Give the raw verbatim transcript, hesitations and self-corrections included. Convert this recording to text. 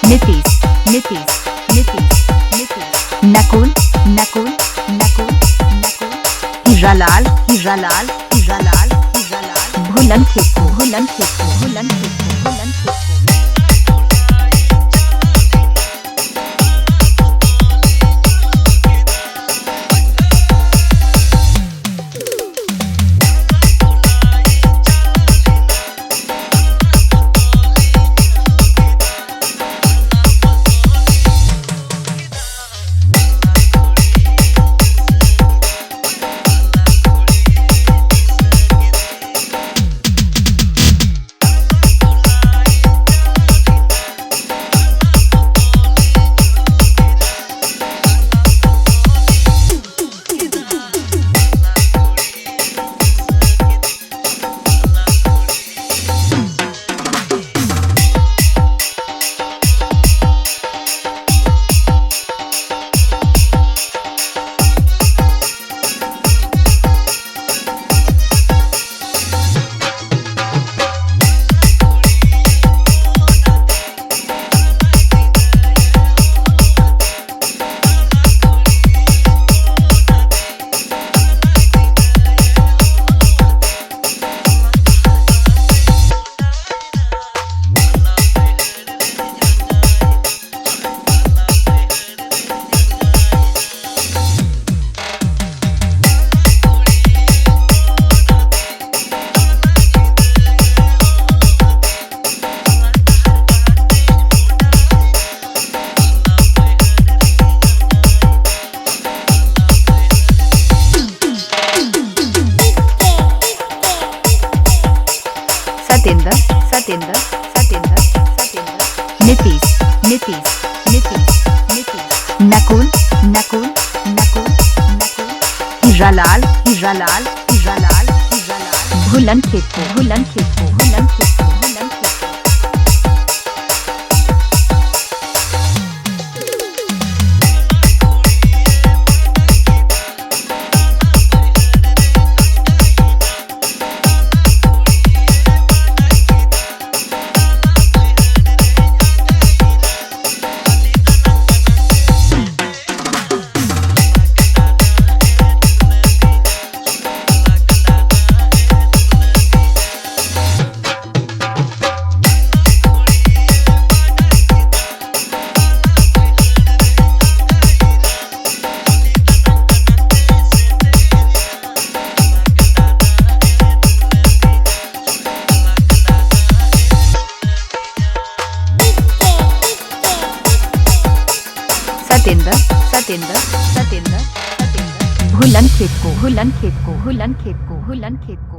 नीतीश, नीतीश, नीतीश, नीतीश। नकुल, नकुल, नकुल, नकुल। हीरालाल, हीरालाल, हीरालाल, हीरालाल। भूलन खेत को, भूलन खेत को, भूलन खेत को, भूलन खेत को। सतेंद्र, सतेंद्र, सतेंद्र, सतेंद्र। नीतीश, नीतीश, नीतीश, नीतीश। नकुल, नकुल, नकुल, नकुल। हीरालाल, हीरालाल, हीरालाल, हीरालाल। भूलन खेत को, भूलन खेत को, भूलन खेत को, भूलन खेत को। सतेंद्र, सतेंद्र, सतेंद्र। भूलन खेत को, भूलन खेत को, भूलन खेत को, भूलन खेत को।